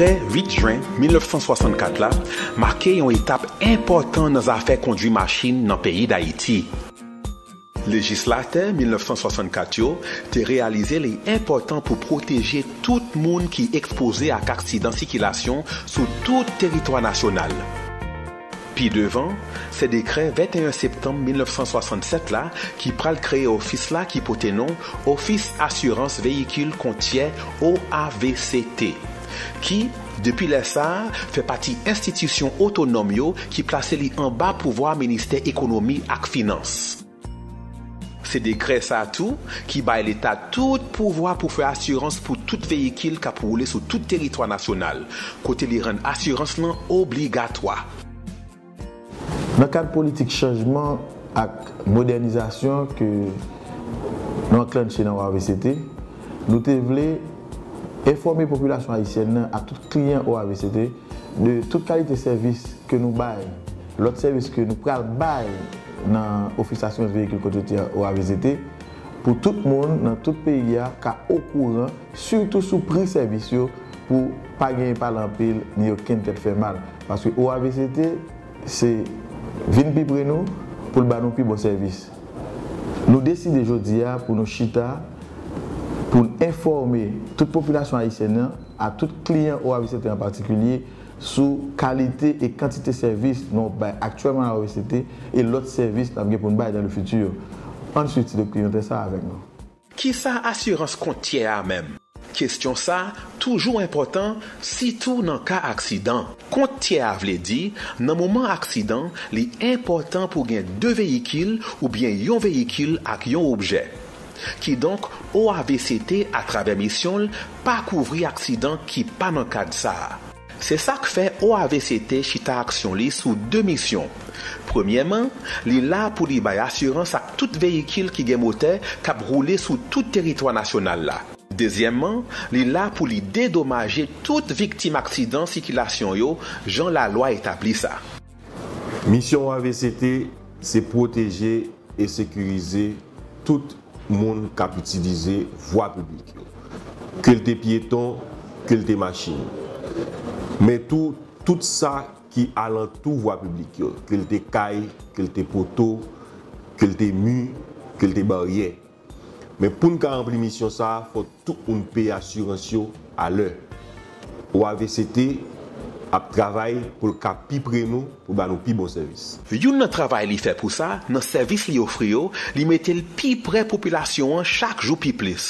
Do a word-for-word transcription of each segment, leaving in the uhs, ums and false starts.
Dekrè uit jen mil nèf san swasannkat la make yon etap enpòtan nan zafè kondwi machin nan peyi Dayiti. Lejislatè mil nèf san swasannkat yo te reyalize li enpòtan pou pwoteje tout moun ki ekspoze ak aksidan sikilasyon sou tout teritwa nasyonal. Pi devan, se dekrè venteyen septanm mil nèf san swasannsèt la ki pral kreye ofis la ki pote non Ofis Asirans Veyikil Kont Tyè, O A V C T, ki, depi lè sa a, fè pati enstitisyon otonòm yo ki plase li anba pouvwa Ministè Ekonomi ak Finans. Se dekrè sa a tou ki bay Leta tout pouvwa pou fè asirans pou tout veyikil k ap woule sou tout teritwa nasyonal, kote li rann asirans lan obligatwa. Nan kad politik chanjman ak modènizasyon ke nou anklanche nan O A V C T, nou te vle enfòme popilasyon ayisyèn nan ak tout kliyan O A V C T de tout kalite sèvis ke nou bay, lòt sèvis ke nou pral bay nan Ofis Asirans Veyikil Kont Tyè O A V C T, pou tout moun nan tout peyi a ka okouran, sitou sou pri sèvis yo, pou pa genyen pale anpil ni okenn tèt fè mal. Paske O A V C T se vin pi pre nou pou l ba nou pi bon sèvis. Nou deside jodi a pou nou chita, pou n enfòme tout popilasyon ayisyèn nan, a tout kliyan O A V C T an patikilye, sou kalite e kantite sèvis nou ap bay aktyèlman nan O A V C T e lòt sèvis n ap gen pou n bay dans le futur. Ann swiv ti dokimantè sa a avèk nou. Kisa asirans kont tyè a menm? Kesyon sa a toujou enpòtan, sitou nan ka aksidan. Kont tyè a vle di, nan moman aksidan, li enpòtan pou gen de veyikil oubyen yon veyikil ak yon objè. Kidonk, O A V C T, atravè misyon l, pa kouvri aksidan ki pa nan kad sa a. Se sa k fè O A V C T chita aksyon li sou de misyon. Premyèman, li la pou li bay asirans ak tout veyikil ki gen motè k ap woule sou tout teritwa nasyonal la. Dezyèmman, li la pou li dedomaje tout viktim aksidan sikilasyon yo, jan lalwa etabli sa. Misyon O A V C T se pwoteje e sekirize tout moun k ap itilize vwa piblik yo, ke l te pyeton, ke l te machin. Men tou, tout sa ki alantou vwa piblik yo, ke l te kay, ke l te poto, ke l te mi, ke l te baryè. Men pou n ka ranpli misyon sa a, fò tout moun peye asirans yo alè. O A V C T ap travay pou l ka pi pre nou, pou ba nou pi bon sèvis. Youn nan travay li fè pou sa, nan sèvis li ofri yo, li mete l pi pre popilasyon an chak jou pi plis.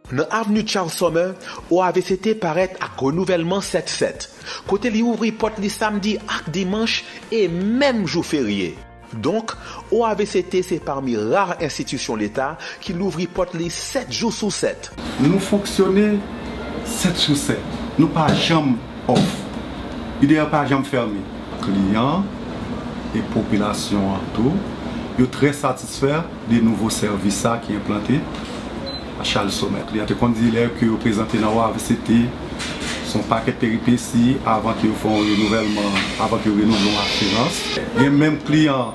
Nan avni Charles Summer, O A V C T parèt ak renouvèlman sèt sèt, kote li ouvri pòt li samdi ak dimanch e menm jou ferye. Donk, O A V C T se pami ra enstitisyon Leta ki louvri pòt li sèt jou sou sèt. Nou fonksyone sèt sou sèt. Nou pa janm off. U D R pa janm fèmen. Kliyan e popilasyon an tou, yo trè satisfè de nouvo sèvis sa ki enplante a Charles Summer. Kliyan te konn di lè ke yo prezante nan O A V C T, se yon pakèt peripesi avan ke yo fè yon renouvèlman, avan ke yo renouvle yon asirans. Gen menm kliyan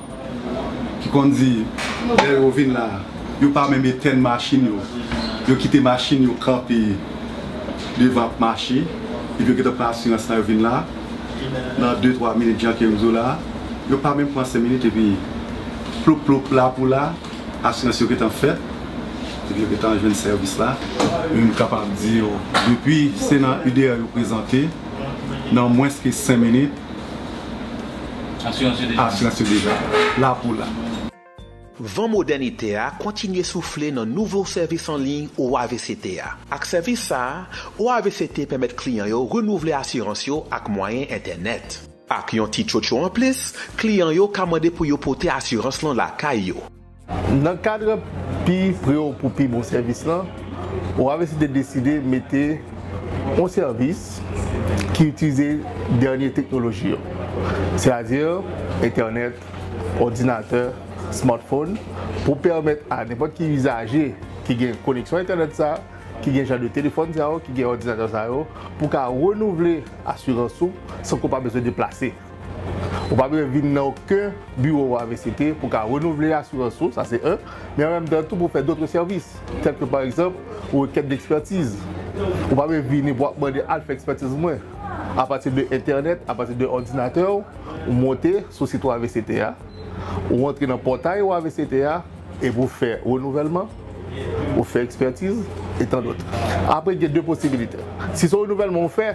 ki konn di, lè yo vin la, yo pa menm etenn machin yo. Yo kite machin yo kanpe devan ap mache, epi yo gentan pran asirans lan, yo vin la. Nan de, twa minit, jan ke m di w la, yo pa menm pran senk minit, epi ploup, ploup, la pou la, asirans yo gentan fèt, epi yo gentan jwenn sèvis la. M kapab di w, depi se nan U D R yo prezante, nan mwens ke senk minit, asirans yo deja la pou la. Van modènite a kontinye soufle nan nouvo sèvis an liy O A V C T a. Ak sèvis sa a, O A V C T pèmèt kliyan yo renouvle asirans yo ak mwayen entènèt. Ak yon ti tchotcho anplis, kliyan yo ka mande pou yo pote asirans lan lakay yo. Nan kad pi pre w pou pi bon sèvis lan, O A V C T deside mete yon sèvis ki itilize dènye teknoloji yo, sètadi entènèt, òdinatè, smartphone, pou pèmèt a nenpòt ki izaje ki gen koneksyon entènèt sa, ki gen jan de telefòn sa yo, ki gen òdinatè sa yo, pou ka renouvle asirans ou san ke w pa bezwen deplase. Ou pa bezwen vin nan okenn biwo O A V C T pou ka renouvle asirans ou, sa se en. Men an menm tan tou pou fè dòt sèvis, tèl ke pa egzanp, yon rekèt dekspètiz. Ou pa bezwen vini pou w ap mande al fè ekspètiz mwen. Apati de entènèt, apati de òdinatè w, ou monte sou sit O A V C T a, ou antre nan pòtay O A V C T a, epi ou fè renouvèlman, ou fè ekspètiz, e tan dòt. Apre, gen de posibilite. Si se renouvèlman ou fè,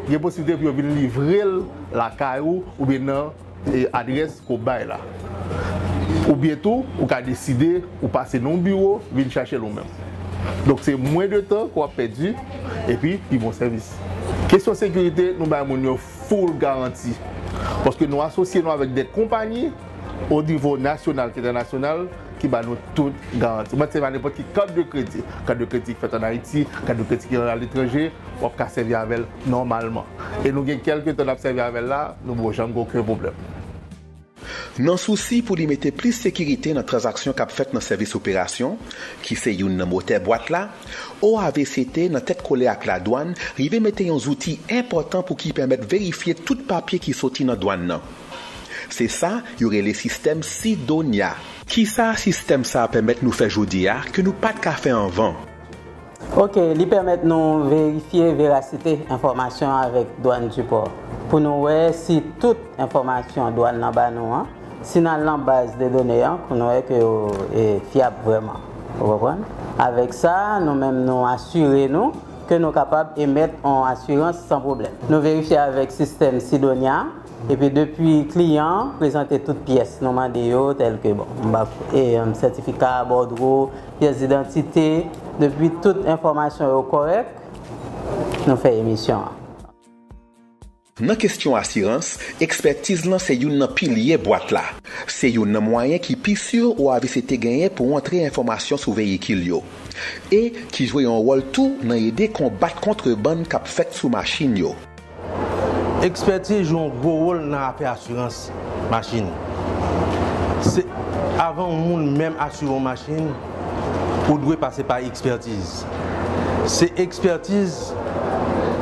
gen posibilite pou yo vin livre l lakay ou oubyen nan, e, adrès ke w bay la. Oubyen tou, ou ka deside ou pase nan yon biwo, vin chache l ou menm. Donk, se mwen de tan ke w ap pèdi, epi pi bon sèvis. Kesyon sekirite, nou bay moun yo full garanti. Paske nou asosye nou avèk de konpayi o nivo nasyonal k entènasyonal ki ba nou tout garanti. Mwen, se pa nenpòt ki kat de kredi. Kat de kredi ki fèt ann Ayiti, kat de kredi ki aletranje, w ap ka sèvi avè l nòmalman. E nou gen kèlke tan n ap sèvi avè l la, nou poko janm gen okenn pwoblèm. Nan sousi pou li mete plis sekirite nan tranzaksyon k ap fèt nan sèvis operasyon, ki se youn nan motè bwat la, O A V C T nan tèt kole ak ladwàn rive mete yon zouti enpòtan pou ki pèmèt verifye tout papye ki soti nan dwàn nan. Se sa yo rele sistèm Sidonia. Kisa sistèm sa a pèmèt nou fè jodi a ke nou pa t ka fè anvan? Oke, li pèmèt nou verifye verasite enfòmasyon avèk Dwàn di Pò, pou nou wè si tout enfòmasyon dwàn nan ba nou an, si n al nan baz de done an, pou nou wè ke yo, e, fyab vrèman. Ou konprann? Avèk sa, nou menm nou asire nou ke nou kapab emèt yon asirans san pwoblèm. Nou verifye avèk sistèm Sidonia, epi depi kliyan an prezante tout pyès nou mande yo, tèl ke, bon, m pa, e, sètifika bòdwo, pyès didantite, depi tout enfòmasyon yo kòrèk, nou fè emisyon an. Nan kesyon asirans, ekspètiz lan se youn nan pilye bwat la. Se youn nan mwayen ki pi si O A V C T genyen pou antre enfòmasyon sou veyikil yo, e ki jwe yon wòl tou nan ede konbat kontrebann k ap fèt sou machin yo. Ekspètiz jwe yon gwo wòl nan afè asirans machin. Se, avan yon moun menm asire yon machin, ou dwe pase pa ekspètiz. Se ekspètiz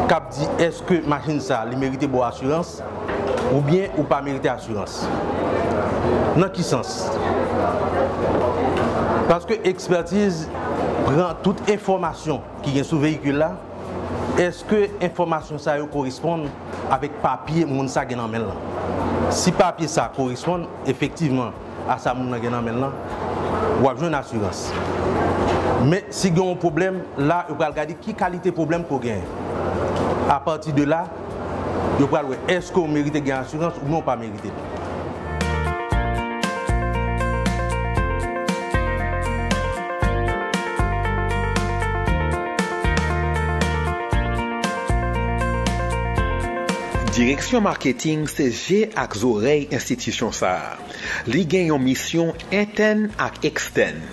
k ap di èske machin sa a li merite ba w asirans oubyen ou pa merite asirans. Nan ki sans? Paske ekspètiz pran tout enfòmasyon ki gen sou veyikil la, èske enfòmasyon sa yo koresponn avèk papye moun sa gen nan men l lan? Si papye sa koresponn efektivman a sa moun nan gen nan men l lan, w ap jwenn asirans. Men si gen yon pwoblèm, la yo pral gade ki kalite pwoblèm ke w genyen. Apati de la, yo pral wè èske w merite gen asirans oubyen w pa merite l. Direksyon Maketing se je ak zòrèy enstitisyon sa a. Li gen yon misyon entèn ak ekstèn.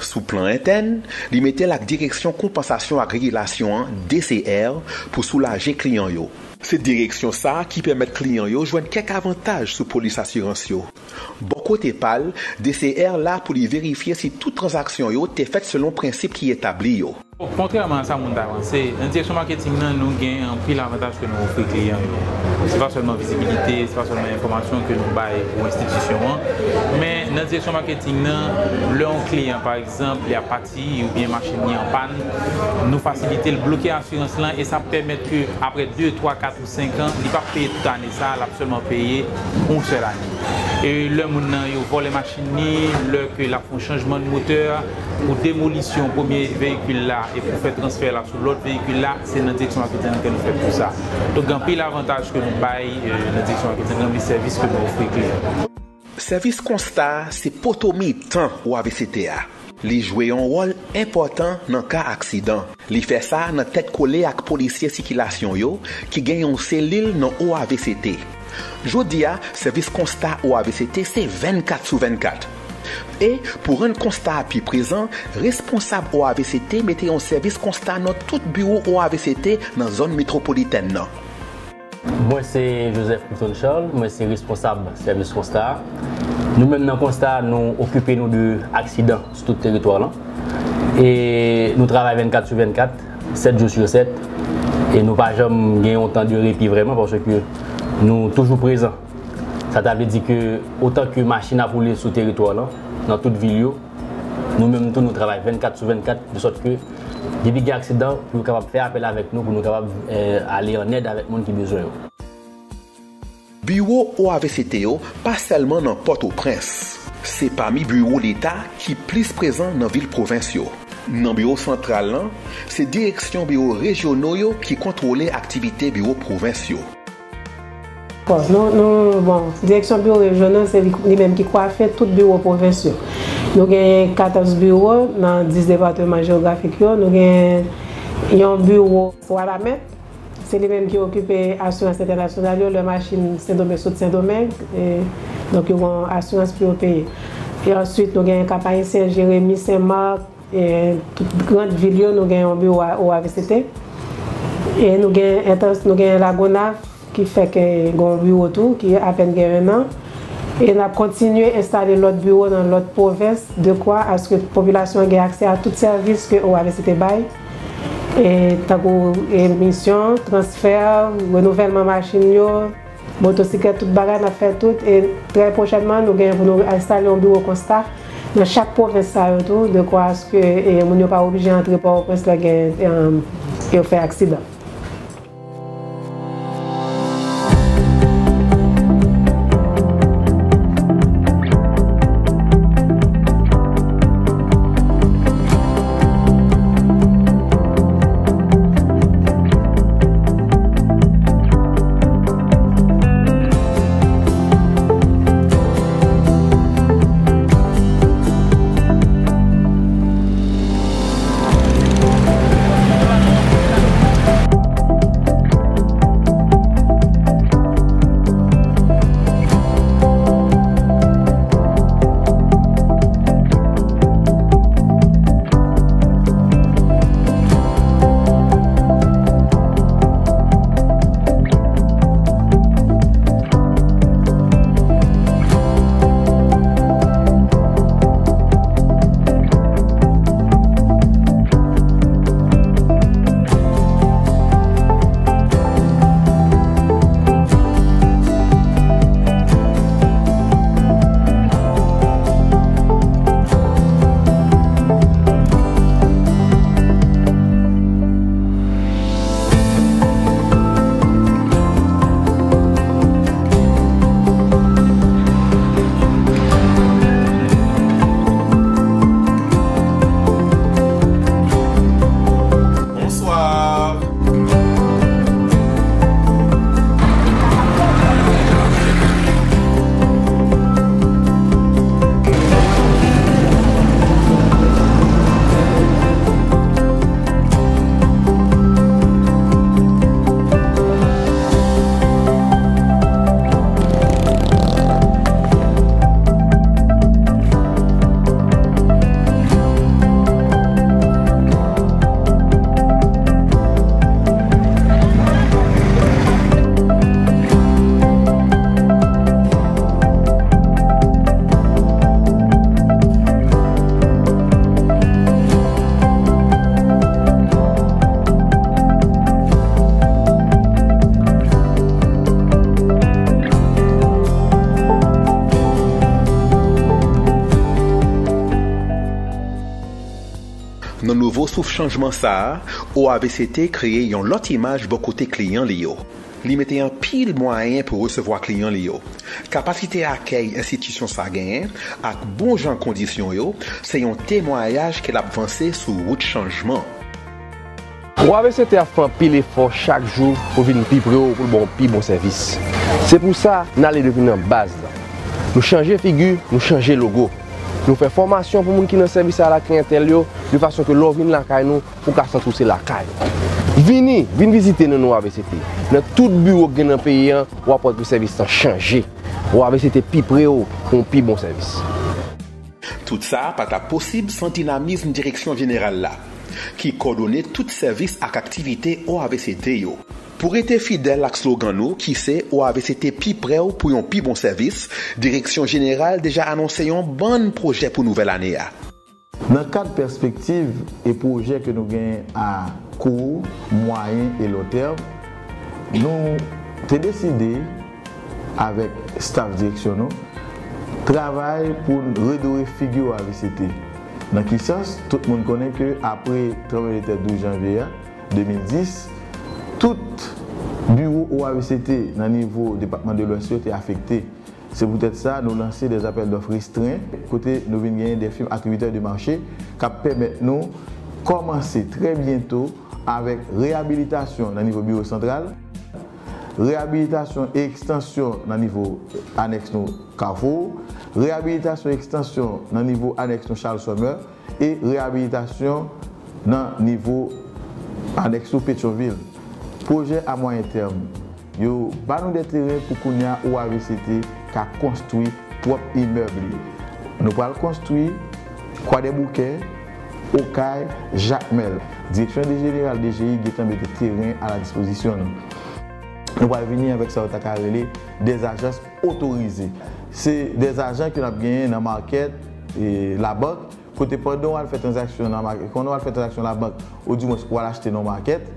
Sou plan entèn, li mete l ak Direksyon Konpansasyon ak Regilasyon an, D C R, pou soulaje kliyan yo. Se direksyon sa a ki pèmèt kliyan yo jwenn kèk avantaj sou polis asirans yo. Bò kote pa l, D C R la pou li verifye si tout tranzaksyon yo te fèt selon prensip ki etabli yo. Kontrèman a sa moun ta panse, nan direksyon maketing nan, nou gen anpil avantaj ke nou ofri kliyan yo. Se pa sèlman vizibilite, se pa sèlman enfòmasyon ke nou bay pou enstitisyon an, men nan direksyon maketing nan, lè yon kliyan, pa egzanp, li ap pati oubyen machin li an pàn, nou fasilite l bloke asirans lan e sa pèmèt ke apre de, twa, kat ou senk an, li p ap peye tout ane sa a, l ap sèlman peye yon sèl ane. E lè moun nan yo vòlè machin li, lè ke l ap fè yon chanjman de motè, pou demolisyon premye veyikil la e pou fè transfè la sou lòt veyikil la, se nan direksyon maketing nan ke nou fè pou sa. Donk, gen anpil avantaj ke nou bay, e, nan direksyon maketing nan, anpil sèvis ke nou ofri kliyan. Sèvis konsta a se poto mitan O A V C T a. Li jwe yon wòl enpòtan nan ka aksidan. Li fè sa nan tèt kole ak polisye sikilasyon yo ki gen yon selil nan O A V C T. Jodi a, sèvis konsta O A V C T se vennkat sou vennkat. E, pou rann konsta a pi prezan, responsab O A V C T mete yon sèvis konsta nan tout biwo O A V C T nan zòn metwopolitèn nan. Mwen se Joseph Clifton Charles, mwen se responsab sèvis konsta a. Nou menm nan konsta a, nou okipe nou de aksidan sou tout teritwa lan. E nou travay vennkat sou vennkat, sèt jou sou sèt. E nou pa janm gen yon tan de repi vrèman, paske nou toujou prezan. Sa ta vle di ke otan ke machin ap woule sou teritwa lan, nan tout vil yo, nou menm tou nou travay vennkat sou vennkat, de sòt ke depi gen aksidan, pou yo kapab fè apèl avèk nou, pou nou kapab, eh, ale an èd avèk moun ki bezwen yo. Biwo O A V C T yo pa sèlman nan Pòtoprens. Se pami biwo Leta ki plis prezan nan vil pwovens yo. Nan biwo santral lan, se direksyon biwo rejyonal yo ki kontwole aktivite biwo pwovens yo. Bon, nou, nou, bon, direksyon biwo rejyonal, se li, li menm ki kwafe tout biwo pwovens yo. Nou genyen katòz biwo nan dis depatman jewografik yo. Nou genyen yon biwo Wanament. Se li menm ki okipe asirans entènasyonal yo, lè machin Sendomeng sot Sendomeng, e, donk yo gen yon asirans pou yo peye. E answit, nou gen Kap Ayisyen, Jeremi, Senmak, e, tout gran vil yo, nou gen yon biwo a, O A V C T. E nou gen entans-, nou gen Lagonav, ki fèk gen yon biwo tou, ki apèn gen en an. E n ap kontinye enstale lòt biwo nan lòt pwovens, dekwa aske popilasyon an gen aksè a tout sèvis ke O A V C T bay, e tankou emisyon, transfè, renouvèlman machin yo, motosiklèt, tout bagay, n ap fè tout. E trè pwochènman, nou gen pou nou enstale yon biwo konsta nan chak pwovens sa yo tou, dekwa aske, e, moun yo pa oblije antre Pòtoprens lè gen, e, yo fè aksidan. Bonswa. Nan nouvo souf chanjman sa a, O A V C T kreye yon lòt imaj bò kote kliyan li yo. Li mete anpil mwayen pou resevwa kliyan li yo. Kapasite akèy enstitisyon sa a genyen ak bon jan kondisyon yo se yon temwayaj ke l ap vanse sou wout chanjman. O A V C T ap fè anpil efò chak jou pou vin pi pre w, pou l ba w pi bon sèvis. Se pou sa, n ale depi nan baz la. Nou chanje figi, nou chanje logo. Nou fè fòmasyon pou moun ki nan sèvis a lakliyantèl yo, de fason ke lè w vin lakay nou, pou w ka santi w se lakay ou. Vini, vin vizite nou nan O A V C T. Nan tout biwo k gen nan peyi an, w ap wè ke sèvis lan chanje. O A V C T pi pre w pou yon pi bon sèvis. Tout sa pa t ap posib san dinamizm direksyon jeneral la, ki kòdone tout sèvis ak aktivite O A V C T yo. Pou rete fidèl ak slogan nou ki se O A V C T pi pre w pou yon pi bon sèvis, direksyon jeneral deja anonse yon bann pwojè pou nouvèl ane a. Nan kad pèspektiv e pwojè ke nou genyen a kou, mwayen e lontèm, nou te deside, avèk staf direksyon nou, travay pou n redore figi O A V C T. Nan ki sans? Tout moun konnen ke apre tranblemanntè douz janvye a, de mil dis, tout Biwo O A V C T nan nivo depatman de Lwès yo te afekte. Se poutèt sa, nou lanse des appels d'offres restren, kote nou vin genyen des firmes attributeurs de marché k ap pèmèt nou kòmanse trè byento avèk reyabilitasyon nan nivo biwo santral, reyabilitasyon e ekstansyon nan nivo anèks nou Kafou, reyabilitasyon e ekstansyon nan nivo anèks nou Charles Summer, e reyabilitasyon nan nivo anèks ou Petyonvil. Pwojè a mwayen tèm yo ba nou de teren pou kounye a O A V C T ka konstwi pwòp imèb li. Nou pral konstwi Kwadèboukè, Okay, Jakmèl. Direksyon Jeneral D G I gentan mete teren a la dispozisyon nou. Nou pral vini avèk sa yo ta ka rele des agences autorisées. Se des ajan ke n ap genyen nan makèt, e, labank, kote pandan w al fè tranzaksyon nan makèt, pandan w al fè tranzaksyon labank, ou di mwens w al achte nan makèt,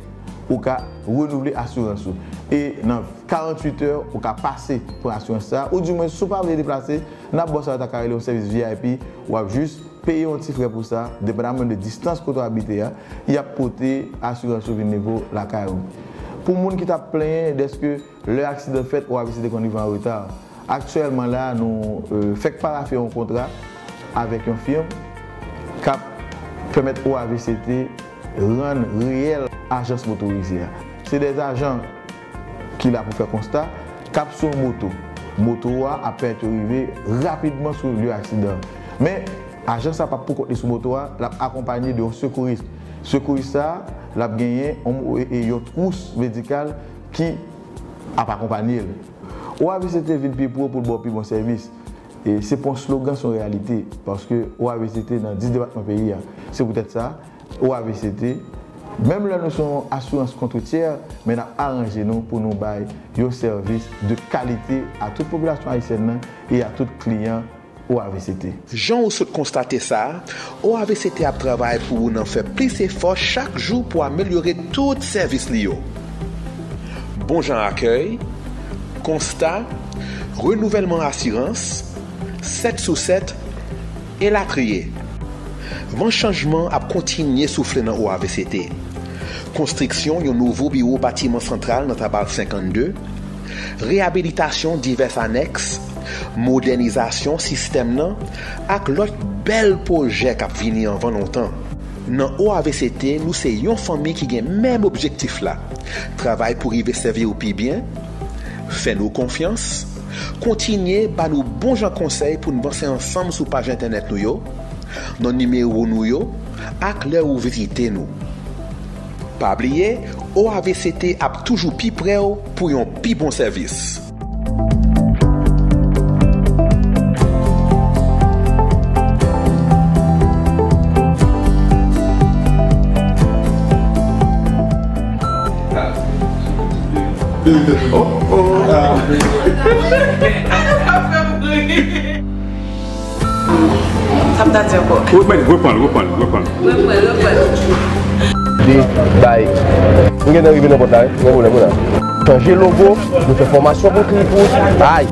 ou ka renouvle asirans ou. E nan karanntuit è, ou ka pase pran asirans sa, ou di mwens si w pa vle deplase, n ap ba w sa yo ta ka rele yon sèvis V I P, w ap jis peye yon ti frè pou sa, depandaman de distans kote w abite a, y ap pote asirans ou vin nivo lakay ou. Pou moun ki t ap plenyen dèske lè aksidan fèt, O A V C T konn rive an reta. Aktyèlman la, nou, e, fèk parafe yon kontra avèk yon fim k ap pèmèt O A V C T rann reyèl ajans motorize a. Se de ajan ki la pou fè konsta, k ap sou yon moto. Moto a ap pèmèt yo rive rapidman sou lye aksidan. Men, ajans la p ap pou kont li sou moto a, l ap akonpaye de yon sekouris. Sekouris sa, l ap genyen yon, e, e, yon twous medikal ki ap akonpaye l. O A V C T vin pi pre w pou l ba w pi bon sèvis. E se pa yon slogan, se yon reyalite, paske O A V C T nan dis depatman peyi a. Se poutèt sa, O A V C T, menm lè nou se yon asirans kont rotyè, men n ap aranje nou pou nou bay yon sèvis de kalite a tout popilasyon ayisyèn nan e a tout kliyan O A V C T. Jan ou sot konstate sa, O A V C T ap travay pou ou nan fè plis efò chak jou pou amelyore tout sèvis li yo. Bon jan akèy, konsta, renouvèlman asirans, sèt sou sèt, elatriye. Van chanjman ap kontinye soufle nan O A V C T. Konstriksyon yon nouvo biwo batiman santral nan Tabal senkannde, reyabilitasyon divès anèks, modènizasyon sistèm nan, ak lòt bèl pwojè k ap vini anvan lontan. Nan O A V C T, nou se yon fanmi ki gen menm objektif la, travay pou rive sèvi w pi byen, fè nou konfyans, kontinye ba nou bon jan konsèy pou n vanse ansanm sou paj entènèt nou yo, nan nimewo nou yo, ak lè ou vizite nou. Pa bliye, O A V C T ap toujou pi prè w pou yon pi bon sèvis. Oh, oh. Sa m ta di ankò? Reprann, reprann, reprann, reprann. Reprann, reprann. Li bay. M gentan rive nan pòt la, wi. Gen pwoblèm, wi, la. Chanje logo, nou fè fòmasyon pou kli pou. Ay.